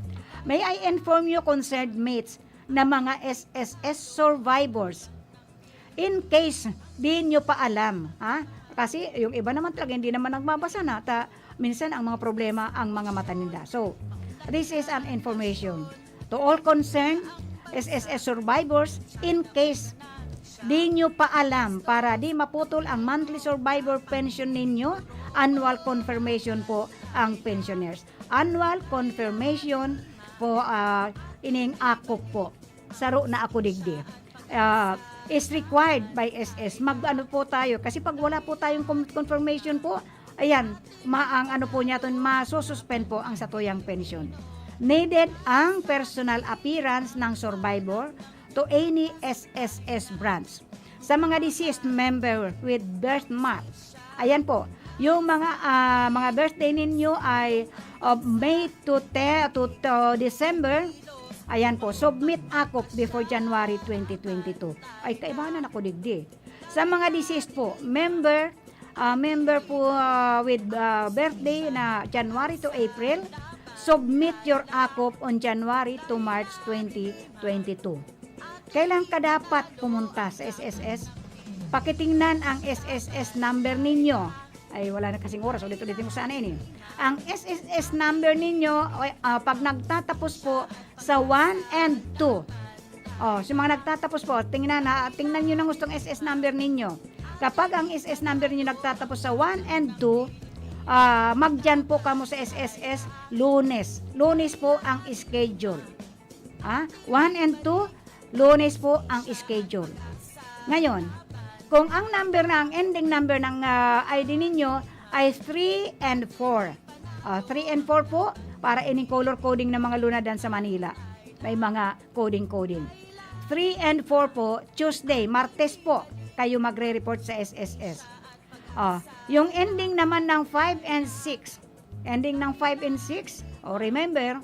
May I inform you, concerned mates, na mga S S S survivors, in case di nyo pa alam, ha? Kasi yung iba naman talaga hindi naman nagbabasa na, ta-, minsan ang mga problema ang mga mata ninda. So, this is an information to all concerned S S S survivors, in case di nyo pa alam, para di maputol ang monthly survivor pension ninyo, annual confirmation po ang pensioners. Annual confirmation po, ah, ining akop po. Saro na ako digdi. Ah, is required by S S. Mag-ano po tayo? Kasi pag wala po tayong com-, confirmation po, ayan, ma-, ang ano po niya ton, masususpend po ang satuyang pensyon. Needed ang personal appearance ng survivor to any S S S branch. Sa mga deceased member with birthmark, ayan po, yung mga, ah, mga birthday ninyo ay, ah, May to te-, to, to December, ayan po, submit akop before January twenty twenty-two. Ay, kaibahan ako digdi. Sa mga deceased po, member, ah, member po, ah, with, ah, birthday na January to April, submit your akop on January to March twenty twenty-two. Kailan ka dapat pumunta sa S S S? Pakitingnan ang S S S number ninyo. Ay, wala na kasing oras. Ulit-ulitin ko sana ini. Ang S S S number ninyo, ah, pag nagtatapos po sa one and two. Oh, sa mga nagtatapos po, tingnan ha, tingnan nyo ng gustong S S number ninyo. Kapag ang S S number ninyo nagtatapos sa one and two, ah, magdiyan po kamo sa S S S Lunes. Lunes po ang schedule. Ah, one and two, Lunes po ang schedule. Ngayon, kung ang number na, ang ending number ng, ah, I D ninyo ay three and four. Ah, three and four po, para ining color coding ng mga lunadan sa Manila. May mga coding-coding. Three and four po, Tuesday, Martes po, kayo magre-report sa S S S. Ah, yung ending naman ng five and six, ending ng five and six, o remember,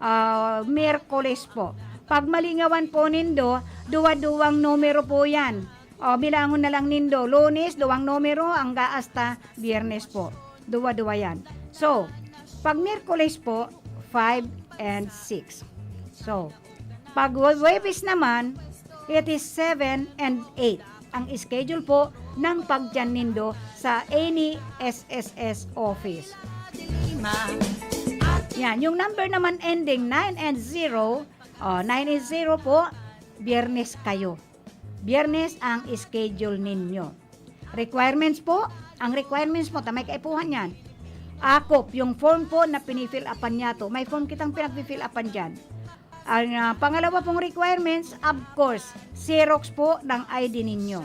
ah, Miyerkules po. Pag malingawan po nindo, duwa-duwang numero po yan. O, bilangon na lang nindo, Lunes, duwang numero, hangga hasta Biyernes po. Duwa-duwa yan. So, pag Miyerkules po, five and six. So, pag Hue-, Huwebes naman, it is seven and eight ang schedule po ng pagdiyan nindo sa any S S S office. Yan, yung number naman ending nine and zero, oh, nine and zero po, Biyernes kayo. Biyernes ang schedule ninyo. Requirements po, ang requirements po, ta may kaipuhan yan. Akop, yung form po na pini-fill upan niyato. May form kitang pinagpi-fill upan dyan. Ang, ah, pangalawa pong requirements, of course, Xerox po ng I D ninyo.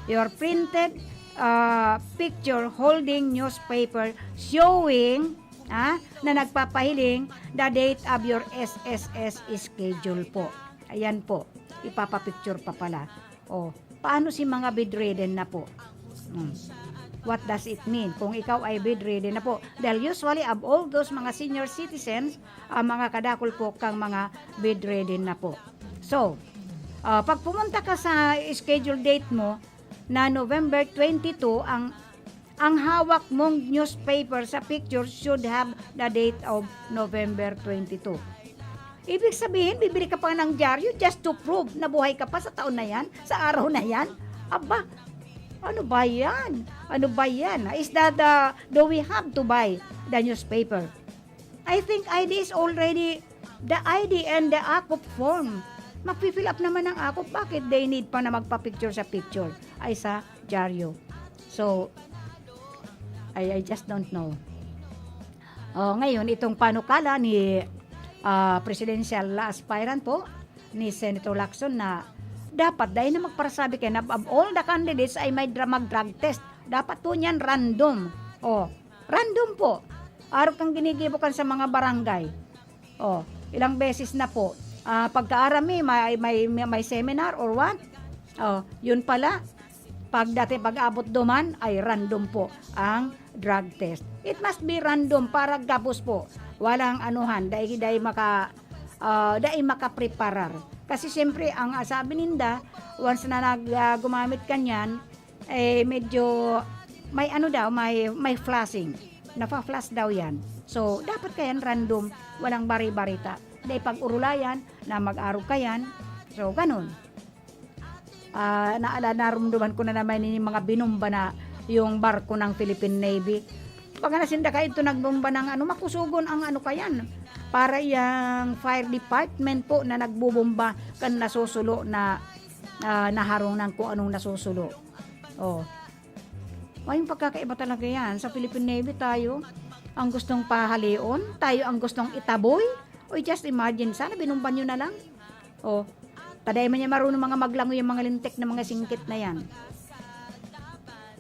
Your printed, ah, picture holding newspaper showing, ah, na nagpapahiling the date of your S S S schedule po. Ayan po, ipapapicture pa pala. Oh, paano si mga bedridden na po? Hmm. What does it mean kung ikaw ay bedridden na po? Dahil usually, of all those mga senior citizens, ang mga kadakol po kang mga bedridden na po. So, ah, pag pumunta ka sa schedule date mo na November twenty-two, ang, ang hawak mong newspaper sa picture should have the date of November twenty-two. Ibig sabihin, bibili ka pa ng dyaryo just to prove na buhay ka pa sa taon na yan, sa araw na yan? Aba, ano ba yan? Ano ba yan? Is that, uh, do we have to buy the newspaper? I think I D is already the I D and the akop form. Magpi-fill up naman ang akop. Bakit they need pa na magpa-picture sa picture? Ay, sa dyaryo. So, I, I just don't know. Oh, ngayon, itong panukala ni, ah, presidential aspirant po, ni Senator Lacson, na dapat dahil na magparasabi kayo na of all the candidates ay may dra-, mag-drug test. Dapat po niyan random. Oh, random po. Araw kang ginigibo kan sa mga barangay. Oh, ilang beses na po. Ah, pagkaarami, may, may, may, may seminar or what? Oh, yun pala. Pagdating, pag-abot duman, ay random po ang drug test. It must be random para gabos po. Walang anuhan, dai, dai maka, ah, dai makapreparar. Kasi siyempre, ang, ah, sabi ninda, once na nag, ah, gumamit ka niyan, eh, medyo may ano daw, may, may flashing. Nafa-flash daw yan. So, dapat kayan random, walang bari-barita. Dai pag-urulayan na mag-arog kayan. So, ganun. Ah, naala-, narumduman ko na naman yung mga binumba na yung barko ng Philippine Navy. Pag nasinda ka ito nagbomba ng ano, makusugon ang ano kayan. Para yang fire department po na nagbubomba kan nasusulo na, ah, naharong ng kung anong nasusulo. Oh. May pagkakaiba talaga yan. Sa Philippine Navy tayo, ang gustong pahalion, tayo ang gustong itaboy. Oy, just imagine, sana binumba nyo na lang. Oh, taday man niya marunong mga maglangoy yung mga lintik na mga singkit na yan.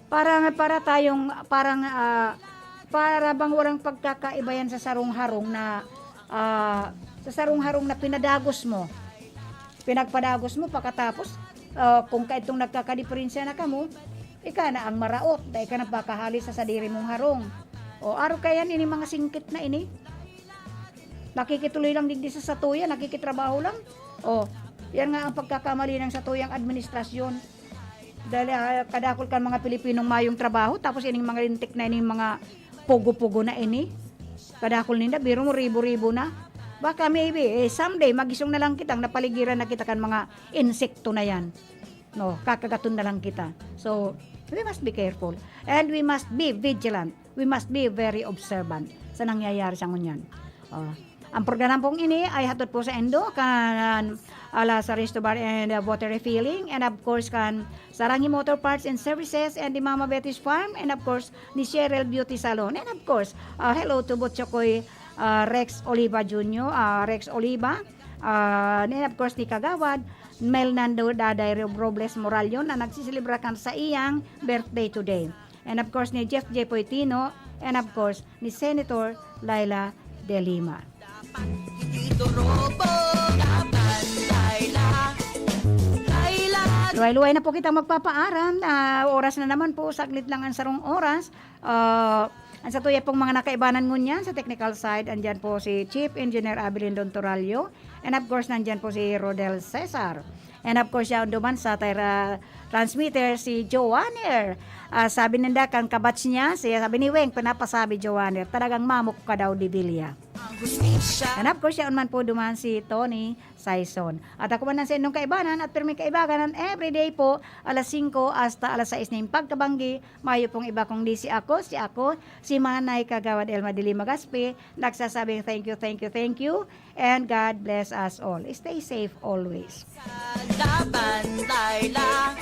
Para, para tayong, parang, ah, para bang walang pagkakaiba yan sa sarong harong na, ah, sa sarong harong na pinadagos mo. Pinagpadagos mo, pagkatapos, ah, kung kaitong nagkakadiperensya na kamo, ika na ang maraot, dai ka na pakahali sa sadiri mong harong. O, aro kaya ini mga singkit na ini? Nakikituloy lang digdi sa satuya, nakikitrabaho lang. O, yan nga ang pagkakamali ng satuyang administrasyon. Dahil, ah, kadakol kan mga Pilipinong mayong trabaho, tapos ining mga lintik na ining mga pugo-pugo na ini. Kadakol ninda, biro mo, ribo-ribo na. Baka maybe, eh, someday, magisong na lang kitang napaligiran na kita kan mga insekto na yan. No, kakagaton na lang kita. So, we must be careful. And we must be vigilant. We must be very observant sa nangyayari sa ngunyan. Oh. Ang programa pong ini ay hatod po sa indo kan, ah, Lazarist Bar and, ah, Water Refilling, and of course kan Sarangi Motor Parts and Services and the Mama Betty's Farm, and of course ni Cheryl Beauty Salon, and of course, ah, hello to Butchokoy, ah, Rex Oliva Junior, ah, Rex Oliva, ah, and of course ni Kagawad Mel Nando Daday Robles Moralion na nagsiselebra kan sa iyang birthday today. And of course ni Jeff J Poitino, and of course ni Senator Leila de Lima. Luway-luway na po kitang magpapaaram. Ah, oras na naman po, saglit lang ang sarong oras. Ah, ang satuya pong mga nakaibanan ngunyan sa technical side, andyan po si Chief Engineer Abilin Don Torallo. And of course, nandyan po si Rodel Cesar. And of course, yaon duman sa tira-, transmitter, si Joanner. Ah, sabi ninda, kan kabatch niya, siya, sabi ni Weng, pinapasabi, Joanner, talagang mamok ka daw, Divilia. And of course, yaon man po duman si Tony Saison. At ako man ang sa inyong kaibanan at pirmi kaibagan ang everyday po, alas singko hasta alas sais nin pagkabanggi. Mayo pong iba kundi si ako, si ako, si Manay Kagawad Elma de Lima Gaspi, nagsasabing thank you, thank you, thank you, and God bless us all. Stay safe always. Laban, Laila.